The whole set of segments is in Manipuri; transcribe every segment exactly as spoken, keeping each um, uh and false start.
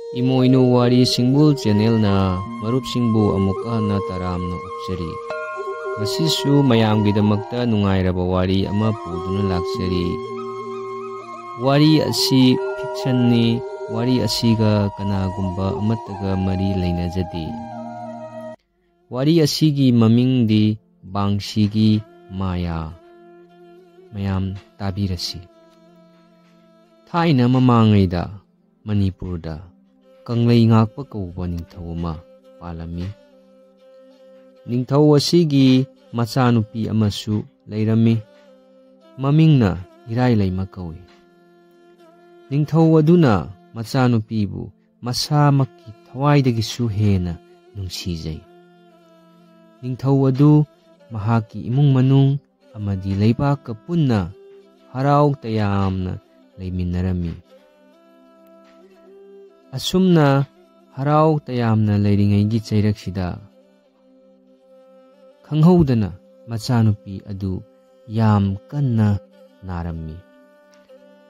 ꯏꯃꯣꯏꯅꯨ ꯋꯥꯔꯤ ꯁꯤꯡꯕꯨꯜ ꯆꯦꯅꯦꯜꯅ ꯃꯔꯨꯞꯁꯤꯡꯕꯨ ꯑꯃꯨꯛꯀ ꯍꯟꯅ ꯇꯔꯥꯝꯅ ꯑꯣꯛꯆꯔꯤ꯫ ꯉꯁꯤꯁꯨ ꯃꯌꯥꯝꯒꯤꯗꯃꯛꯇ ꯅꯨꯡꯉꯥꯏꯔꯕ ꯋꯥꯔꯤ ꯑꯃ ꯄꯨꯗꯨꯅ ꯂꯥꯛꯆꯔꯤ꯫ ꯋꯥꯔꯤ ꯑꯁꯤ ꯐꯤꯛꯁꯟꯅꯤ꯫ ꯋꯥꯔꯤ ꯑꯁꯤꯒ ꯀꯅꯥꯒꯨꯝꯕ ꯑꯃꯠꯇꯒ ꯃꯔꯤ ꯂꯩꯅꯖꯗꯦ꯫ ꯋꯥꯔꯤ ꯑꯁꯤꯒꯤ ꯃꯃꯤꯡꯗꯤ ꯕꯥꯡꯁꯤꯒꯤ ꯃꯥꯌꯥ꯫ ꯃꯌꯥꯝ ꯇꯥꯕꯤꯔꯁꯤ꯫ ꯊꯥꯏꯅ ꯃꯃꯥꯡꯉꯩꯗ ꯃꯅꯤꯄꯨꯔꯗ ꯀꯪꯂꯩ ꯉꯥꯛꯄ ꯀꯧꯕ ꯅꯤꯡꯊꯧ ꯑꯃ ꯄꯥꯜꯂꯝꯃꯤ꯫ ꯅꯤꯡꯊꯧ ꯑꯁꯤꯒꯤ ꯃꯆꯥꯅꯨꯄꯤ ꯑꯃꯁꯨ ꯂꯩꯔꯝꯃꯤ꯫ ꯃꯃꯤꯡꯅ ꯏꯔꯥꯏ ꯂꯩꯃ ꯀꯧꯏ꯫ ꯅꯤꯡꯊꯧ ꯑꯗꯨꯅ ꯃꯆꯥꯅꯨꯄꯤꯕꯨ ꯃꯁꯥꯃꯛꯀꯤ ꯊꯋꯥꯏꯗꯒꯤꯁꯨ ꯍꯦꯟꯅ ꯅꯨꯡꯁꯤꯖꯩ꯫ ꯅꯤꯡꯊꯧ ꯑꯗꯨ ꯃꯍꯥꯛꯀꯤ ꯏꯃꯨꯡ ꯃꯅꯨꯡ ꯑꯃꯗꯤ ꯂꯩꯕꯥꯛꯀ ꯄꯨꯟꯅ ꯍꯔꯥꯎ ꯇꯌꯥꯝꯅ ꯂꯩꯃꯤꯟꯅꯔꯝꯃꯤ꯫ ꯑꯁꯨꯝꯅ ꯍꯔꯥꯎ ꯇꯌꯥꯝꯅ ꯂꯩꯔꯤꯉꯩꯒꯤ ꯆꯩꯔꯛꯁꯤꯗ ꯈꯪꯍꯧꯗꯅ ꯃꯆꯥꯅꯨꯄꯤ ꯑꯗꯨ ꯌꯥꯝ ꯀꯟꯅ ꯅꯥꯔꯝꯃꯤ꯫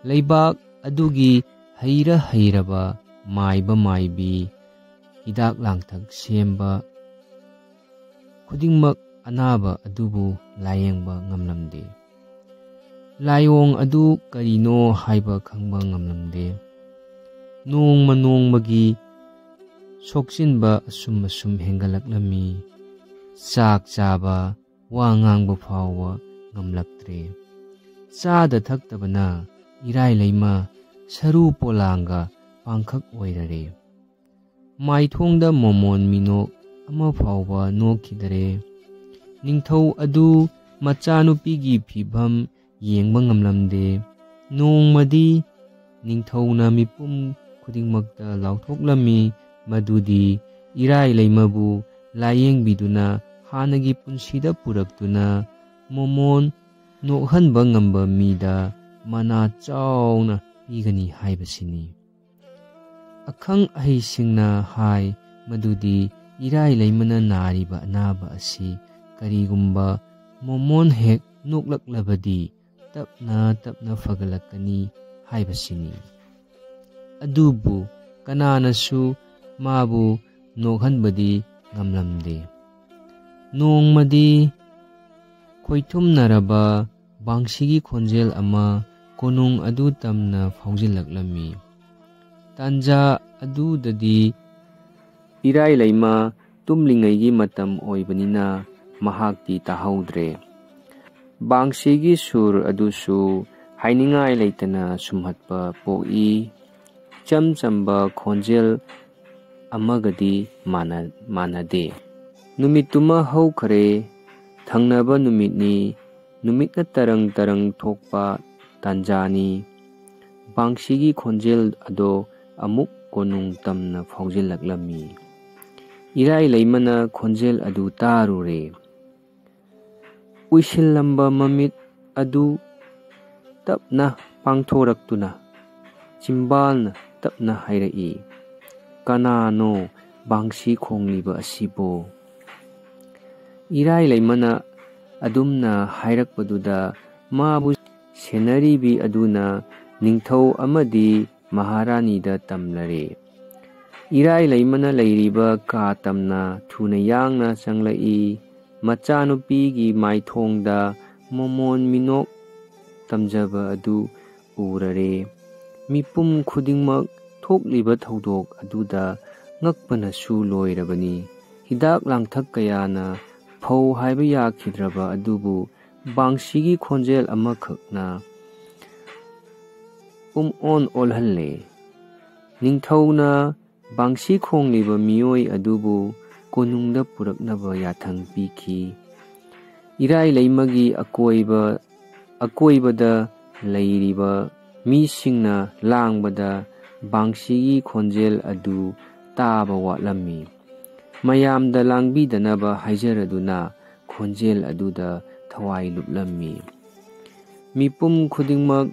ꯂꯩꯕꯥꯛ ꯑꯗꯨꯒꯤ ꯍꯩꯔ ꯍꯩꯔꯕ ꯃꯥꯏꯕ ꯃꯥꯏꯕꯤ, ꯍꯤꯗꯥꯛ ꯂꯥꯡꯊꯛ ꯁꯦꯝꯕ ꯈꯨꯗꯤꯡꯃꯛ ꯑꯅꯥꯕ ꯑꯗꯨꯕꯨ ꯂꯥꯌꯦꯡꯕ ꯉꯝꯂꯝꯗꯦ꯫ ꯂꯥꯏꯑꯣꯡ ꯑꯗꯨ ꯀꯔꯤꯅꯣ ꯍꯥꯏꯕ ꯈꯪꯕ ꯉꯝꯂꯝꯗꯦ꯫ ꯅꯣꯡꯃ ꯅꯣꯡꯃꯒꯤ ꯁꯣꯛꯆꯤꯟꯕ ꯑꯁꯨꯝ ꯑꯁꯨꯝ ꯍꯦꯟꯒꯠꯂꯛꯂꯝꯃꯤ꯫ ꯆꯥꯛ ꯆꯥꯕ, ꯋꯥ ꯉꯥꯡꯕ ꯐꯥꯎꯕ ꯉꯝꯂꯛꯇ꯭ꯔꯦ꯫ ꯆꯥꯗ ꯊꯛꯇꯕꯅ ꯏꯔꯥꯏ ꯂꯩꯃ ꯁꯔꯨ ꯄꯣꯂꯥꯡꯒ ꯄꯥꯡꯈꯛ ꯑꯣꯏꯔꯔꯦ꯫ ꯃꯥꯏꯊꯣꯡꯗ ꯃꯣꯃꯣꯟ ꯃꯤꯅꯣꯛ ꯑꯃ ꯐꯥꯎꯕ ꯅꯣꯛꯈꯤꯗꯔꯦ꯫ ꯅꯤꯡꯊꯧ ꯑꯗꯨ ꯃꯆꯥꯅꯨꯄꯤꯒꯤ ꯐꯤꯚꯝ ꯌꯦꯡꯕ ꯉꯝꯂꯝꯗꯦ꯫ ꯅꯣꯡꯃꯗꯤ ꯅꯤꯡꯊꯧꯅ ꯃꯤꯄꯨꯝ ꯈꯨꯗꯤꯡꯃꯛꯇ ꯂꯥꯎꯊꯣꯛꯂꯝꯃꯤ ꯃꯗꯨꯗꯤ ꯏꯔꯥꯏ ꯂꯩꯃꯕꯨ ꯂꯥꯌꯦꯡꯕꯤꯗꯨꯅ ꯍꯥꯟꯅꯒꯤ ꯄꯨꯟꯁꯤꯗ ꯄꯨꯔꯛꯇꯨꯅ ꯃꯣꯃꯣꯟ ꯅꯣꯛꯍꯟꯕ ꯉꯝꯕ ꯃꯤꯗ ꯃꯅꯥ ꯆꯥꯎꯅ ꯄꯤꯒꯅꯤ ꯍꯥꯏꯕꯁꯤꯅꯤ꯫ ꯑꯈꯪ ꯑꯍꯩꯁꯤꯡꯅ ꯍꯥꯏ ꯃꯗꯨꯗꯤ ꯏꯔꯥꯏ ꯂꯩꯃꯅ ꯅꯥꯔꯤꯕ ꯑꯅꯥꯕ ꯑꯁꯤ ꯀꯔꯤꯒꯨꯝꯕ ꯃꯣꯃꯣꯟ ꯍꯦꯛ ꯅꯣꯛꯂꯛꯂꯕꯗꯤ ꯇꯞꯅ ꯇꯞꯅ ꯐꯒꯠꯂꯛꯀꯅꯤ ꯍꯥꯏꯕꯁꯤꯅꯤ꯫ ꯑꯗꯨꯕꯨ ꯀꯅꯥꯅꯁꯨ ꯃꯥꯕꯨ ꯅꯣꯛꯍꯟꯕꯗꯤ ꯉꯝꯂꯝꯗꯦ꯫ ꯅꯣꯡꯃꯗꯤ ꯈꯣꯏꯊꯨꯝꯅꯔꯕ ꯕꯥꯡꯁꯤꯒꯤ ꯈꯣꯟꯖꯦꯜ ꯑꯃ ꯀꯣꯅꯨꯡ ꯑꯗꯨ ꯇꯝꯅ ꯐꯥꯎꯖꯤꯜꯂꯛꯂꯝꯃꯤ꯫ ꯇꯥꯟꯖꯥ ꯑꯗꯨꯗꯗꯤ ꯏꯔꯥꯏ ꯂꯩꯃ ꯇꯨꯝꯂꯤꯉꯩꯒꯤ ꯃꯇꯝ ꯑꯣꯏꯕꯅꯤꯅ ꯃꯍꯥꯛꯇꯤ ꯇꯥꯍꯧꯗ꯭ꯔꯦ꯫ ꯕꯥꯡꯁꯤꯒꯤ ꯁꯨꯔ ꯑꯗꯨꯁꯨ ꯍꯥꯏꯅꯤꯡꯉꯥꯏ ꯂꯩꯇꯅ ꯁꯨꯝꯍꯠꯄ ꯄꯣꯛꯏ꯫ ꯏꯆꯝ ꯆꯝꯕ ꯈꯣꯟꯖꯦꯜ ꯑꯃꯒꯗꯤ ꯃꯥꯟꯅ-, ꯃꯥꯟꯅꯗꯦ꯫ ꯅꯨꯃꯤꯠꯇꯨꯃ ꯍꯧꯈꯔꯦ꯫ ꯊꯪꯅꯕ ꯅꯨꯃꯤꯠꯅꯤ꯫ ꯅꯨꯃꯤꯠꯅ ꯇꯔꯪ ꯇꯔꯪ ꯊꯣꯛꯄ ꯇꯥꯟꯖꯥꯅꯤ꯫ ꯕꯥꯡꯁꯤꯒꯤ ꯈꯣꯟꯖꯦꯜ ꯑꯗꯣ ꯑꯃꯨꯛ ꯀꯣꯅꯨꯡ ꯇꯝꯅ ꯐꯥꯎꯖꯤꯜꯂꯛꯂꯝꯃꯤ꯫ ꯏꯔꯥꯏ ꯂꯩꯃꯅ ꯈꯣꯟꯖꯦꯜ ꯑꯗꯨ ꯇꯥꯔꯨꯔꯦ꯫ ꯎꯏꯁꯤꯜꯂꯝꯕ ꯃꯃꯤꯠ ꯑꯗꯨ ꯇꯞꯅ ꯄꯥꯡꯊꯣꯔꯛꯇꯨꯅ ꯆꯤꯝꯕꯥꯜꯅ ꯇꯞꯅ ꯍꯥꯏꯔꯛꯏ, "ꯀꯅꯥꯅꯣ ꯕꯥꯡꯁꯤ ꯈꯣꯡꯂꯤꯕ ꯑꯁꯤꯕꯨ?" ꯏꯔꯥꯏ ꯂꯩꯃꯅ ꯑꯗꯨꯝꯅ ꯍꯥꯏꯔꯛꯄꯗꯨꯗ ꯃꯥꯕꯨ ꯁꯦꯟꯅꯔꯤꯕꯤ ꯑꯗꯨꯅ ꯅꯤꯡꯊꯧ ꯑꯃꯗꯤ ꯃꯍꯥꯔꯥꯅꯤꯗ ꯇꯝꯂꯔꯦ꯫ ꯏꯔꯥꯏ ꯂꯩꯃꯅ ꯂꯩꯔꯤꯕ ꯀꯥ ꯇꯝꯅ ꯊꯨꯅ ꯌꯥꯡꯅ ꯆꯪꯂꯛꯏ꯫ ꯃꯆꯥꯅꯨꯄꯤꯒꯤ ꯃꯥꯏꯊꯣꯡꯗ ꯃꯃꯣꯟ ꯃꯤꯅꯣꯛ ꯇꯝꯖꯕ ꯑꯗꯨ ꯎꯔꯔꯦ꯫ ꯃꯤꯄꯨꯝ ꯈꯨꯗꯤꯡꯃꯛ ꯊꯣꯛꯂꯤꯕ ꯊꯧꯗꯣꯛ ꯑꯗꯨꯗ ꯉꯛꯄꯅꯁꯨ ꯂꯣꯏꯔꯕꯅꯤ꯫ ꯍꯤꯗꯥꯛ ꯂꯥꯡꯊꯛ ꯀꯌꯥꯅ ꯐꯧ ꯍꯥꯏꯕ ꯌꯥꯈꯤꯗ꯭ꯔꯕ ꯑꯗꯨꯕꯨ ꯕꯥꯡꯁꯤꯒꯤ ꯈꯣꯟꯖꯦꯜ ꯑꯃꯈꯛꯅ ꯄꯨꯝꯑꯣꯟ ꯑꯣꯜꯍꯜꯂꯦ꯫ ꯅꯤꯡꯊꯧꯅ ꯕꯥꯡꯁꯤ ꯈꯣꯡꯂꯤꯕ ꯃꯤꯑꯣꯏ ꯑꯗꯨꯕꯨ ꯀꯣꯅꯨꯡꯗ ꯄꯨꯔꯛꯅꯕ ꯌꯥꯊꯪ ꯄꯤꯈꯤ꯫ ꯏꯔꯥꯏ ꯂꯩꯃꯒꯤ ꯑꯀꯣꯏꯕ, ꯑꯀꯣꯏꯕꯗ ꯂꯩꯔꯤꯕ ꯃꯤꯁꯤꯡꯅ ꯂꯥꯡꯕꯗ ꯕꯥꯡꯁꯤꯒꯤ ꯈꯣꯟꯖꯦꯜ ꯑꯗꯨ ꯇꯥꯕ ꯋꯥꯠꯂꯝꯃꯤ꯫ ꯃꯌꯥꯝꯗ ꯂꯥꯡꯕꯤꯗꯅꯕ ꯍꯥꯏꯖꯔꯗꯨꯅ ꯈꯣꯟꯖꯦꯜ ꯑꯗꯨꯗ ꯊꯋꯥꯏ ꯂꯨꯞꯂꯝꯃꯤ꯫ ꯃꯤꯄꯨꯝ ꯈꯨꯗꯤꯡꯃꯛ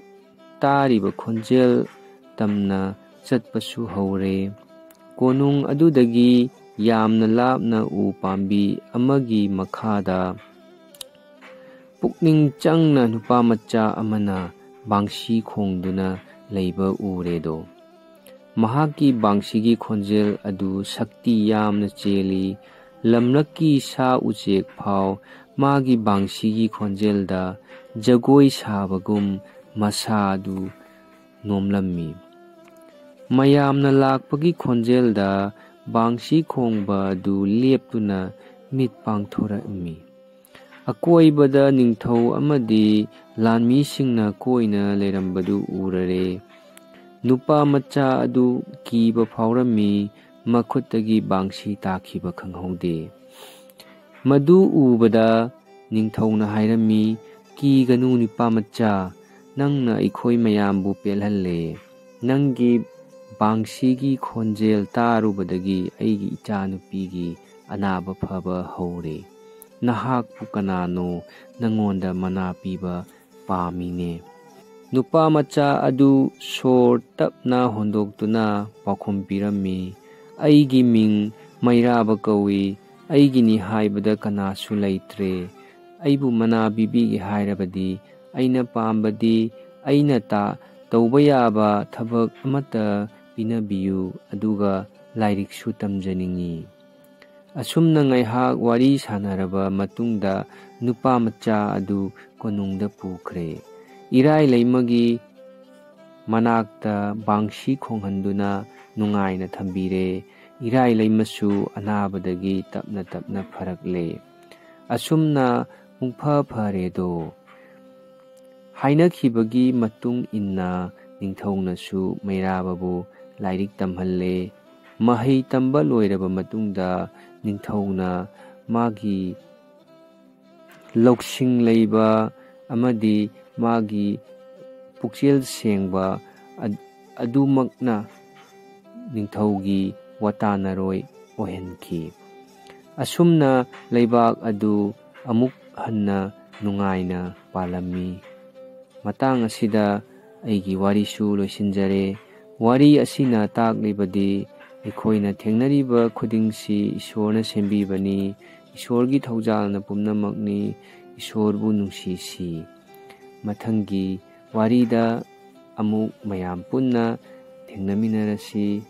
ꯇꯥꯔꯤꯕ ꯈꯣꯟꯖꯦꯜ ꯇꯝꯅ ꯆꯠꯄꯁꯨ ꯍꯧꯔꯦ꯫ ꯀꯣꯅꯨꯡ ꯑꯗꯨꯗꯒꯤ ꯌꯥꯝꯅ ꯂꯥꯞꯅ ꯎ ꯄꯥꯝꯕꯤ ꯑꯃꯒꯤ ꯃꯈꯥꯗ ꯄꯨꯛꯅꯤꯡ ꯆꯪꯅ ꯅꯨꯄꯥ ꯃꯆꯥ ꯑꯃꯅ ꯕꯥꯡꯁꯤ ꯈꯣꯡꯗꯨꯅ ꯂꯩꯕ ꯎꯔꯦꯗꯣ꯫ ꯃꯍꯥꯛꯀꯤ ꯕꯥꯡꯁꯤꯒꯤ ꯈꯣꯟꯖꯦꯜ ꯑꯗꯨ ꯁꯛꯇꯤ ꯌꯥꯝꯅ ꯆꯦꯜꯂꯤ꯫ ꯂꯝꯂꯛꯀꯤ ꯁꯥ ꯎꯆꯦꯛ ꯐꯥꯎ ꯃꯥꯒꯤ ꯕꯥꯡꯁꯤꯒꯤ ꯈꯣꯟꯖꯦꯜꯗ ꯖꯒꯣꯏ ꯁꯥꯕꯒꯨꯝ ꯃꯁꯥ ꯑꯗꯨ ꯅꯣꯝꯂꯝꯃꯤ꯫ ꯃꯌꯥꯝꯅ ꯂꯥꯛꯄꯒꯤ ꯈꯣꯟꯖꯦꯜꯗ ꯕꯥꯡꯁꯤ ꯈꯣꯡꯕ ꯑꯗꯨ ꯂꯦꯞꯇꯨꯅ ꯃꯤꯠ ꯄꯥꯡꯊꯣꯔꯛꯂꯝꯃꯤ꯫ ꯑꯀꯣꯏꯕꯗ ꯅꯤꯡꯊꯧ ꯑꯃꯗꯤ ꯂꯥꯟꯃꯤꯁꯤꯡꯅ ꯀꯣꯏꯅ ꯂꯩꯔꯝꯕꯗꯨ ꯎꯔꯔꯦ꯫ ꯅꯨꯄꯥ ꯃꯆꯥ ꯑꯗꯨ ꯀꯤꯕ ꯐꯥꯎꯔꯝꯃꯤ, ꯃꯈꯨꯠꯇꯒꯤ ꯕꯥꯡꯁꯤ ꯇꯥꯈꯤꯕ ꯈꯪꯍꯧꯗꯦ꯫ ꯃꯗꯨ ꯎꯕꯗ ꯅꯤꯡꯊꯧꯅ ꯍꯥꯏꯔꯝꯃꯤ, "ꯀꯤꯒꯅꯨ ꯅꯨꯄꯥ ꯃꯆꯥ, ꯅꯪꯅ ꯑꯩꯈꯣꯏ ꯃꯌꯥꯝꯕꯨ ꯄꯦꯜꯍꯜꯂꯦ꯫ ꯅꯪꯒꯤ ꯕꯥꯡꯁꯤꯒꯤ ꯈꯣꯟꯖꯦꯜ ꯇꯥꯔꯨꯕꯗꯒꯤ ꯑꯩꯒꯤ ꯏꯆꯥꯅꯨꯄꯤꯒꯤ ꯑꯅꯥꯕ ꯐꯕ ꯍꯧꯔꯦ꯫ ꯅꯍꯥꯛꯄꯨ ꯀꯅꯥꯅꯣ ꯅꯪꯉꯣꯟꯗ ꯃꯅꯥ ꯄꯤꯕ ꯄꯥꯝꯃꯤꯅꯦ?" ꯅꯨꯄꯥ ꯃꯆꯥ ꯑꯗꯨ ꯁꯣꯔ ꯇꯞꯅ ꯍꯣꯟꯗꯣꯛꯇꯨꯅ ꯄꯥꯎꯈꯨꯝ ꯄꯤꯔꯝꯃꯤ, "ꯑꯩꯒꯤ ꯃꯤꯡ ꯃꯩꯔꯥꯕ ꯀꯧꯏ꯫ ꯑꯩꯒꯤꯅꯤ ꯍꯥꯏꯕꯗ ꯀꯅꯥꯁꯨ ꯂꯩꯇ꯭ꯔꯦ꯫ ꯑꯩꯕꯨ ꯃꯅꯥ ꯄꯤꯕꯤꯒꯦ ꯍꯥꯏꯔꯕꯗꯤ ꯑꯩꯅ ꯄꯥꯝꯕꯗꯤ ꯑꯩꯅ ꯇꯥ-, ꯇꯧꯕ ꯌꯥꯕ ꯊꯕꯛ ꯑꯃꯠꯇ ꯄꯤꯅꯕꯤꯌꯨ, ꯑꯗꯨꯒ ꯂꯥꯏꯔꯤꯛꯁꯨ ꯇꯝꯖꯅꯤꯡꯏ꯫" ꯑꯁꯨꯝꯅ ꯉꯥꯏꯍꯥꯛ ꯋꯥꯔꯤ ꯁꯥꯟꯅꯔꯕ ꯃꯇꯨꯡꯗ ꯅꯨꯄꯥ ꯃꯆꯥ ꯑꯗꯨ ꯀꯣꯅꯨꯡꯗ ꯄꯨꯈ꯭ꯔꯦ꯫ ꯏꯔꯥꯏ ꯂꯩꯃꯒꯤ ꯃꯅꯥꯛꯇ ꯕꯥꯡꯁꯤ ꯈꯣꯡꯍꯟꯗꯨꯅ ꯅꯨꯡꯉꯥꯏꯅ ꯊꯝꯕꯤꯔꯦ꯫ ꯏꯔꯥꯏ ꯂꯩꯃꯁꯨ ꯑꯅꯥꯕꯗꯒꯤ ꯇꯞꯅ ꯇꯞꯅ ꯐꯔꯛꯂꯦ꯫ ꯑꯁꯨꯝꯅ ꯄꯨꯡꯐ ꯐꯔꯦꯗꯣ꯫ ꯍꯥꯏꯅꯈꯤꯕꯒꯤ ꯃꯇꯨꯡ ꯏꯟꯅ ꯅꯤꯡꯊꯧꯅꯁꯨ ꯃꯩꯔꯥꯕꯕꯨ ꯂꯥꯏꯔꯤꯛ ꯇꯝꯍꯜꯂꯦ꯫ ꯃꯍꯩ ꯇꯝꯕ ꯂꯣꯏꯔꯕ ꯃꯇꯨꯡꯗ ꯅꯤꯡꯊꯧꯅ ꯃꯥꯒꯤ ꯂꯧꯁꯤꯡ ꯂꯩꯕ ꯑꯃꯗꯤ ꯃꯥꯒꯤ ꯄꯨꯛꯆꯦꯜ ꯁꯦꯡꯕ ꯑꯗ-, ꯑꯗꯨꯃꯛꯅ ꯅꯤꯡꯊꯧꯒꯤ ꯋꯥꯇꯥꯅꯔꯣꯏ ꯑꯣꯏꯍꯟꯈꯤ꯫ ꯑꯁꯨꯝꯅ ꯂꯩꯕꯥꯛ ꯑꯗꯨ ꯑꯃꯨꯛ ꯍꯟꯅ ꯅꯨꯡꯉꯥꯏꯅ ꯄꯥꯜꯂꯝꯃꯤ꯫ ꯃꯇꯥꯡ ꯑꯁꯤꯗ ꯑꯩꯒꯤ ꯋꯥꯔꯤꯁꯨ ꯂꯣꯏꯁꯤꯟꯖꯔꯦ꯫ ꯋꯥꯔꯤ ꯑꯁꯤꯅ ꯇꯥꯛꯂꯤꯕꯗꯤ ꯑꯩꯈꯣꯏꯅ ꯊꯦꯡꯅꯔꯤꯕ ꯈꯨꯗꯤꯡꯁꯤ ꯏꯁꯣꯔꯅ ꯁꯦꯝꯕꯤꯕꯅꯤ꯫ ꯏꯁꯣꯔꯒꯤ ꯊꯧꯖꯥꯜꯅ ꯄꯨꯝꯅꯃꯛꯅꯤ꯫ ꯏꯁꯣꯔꯕꯨ ꯅꯨꯡꯁꯤꯁꯤ꯫ ꯃꯊꯪꯒꯤ ꯋꯥꯔꯤꯗ ꯑꯃꯨꯛ ꯃꯌꯥꯝ ꯄꯨꯟꯅ ꯊꯦꯡꯅꯃꯤꯟꯅꯔꯁꯤ꯫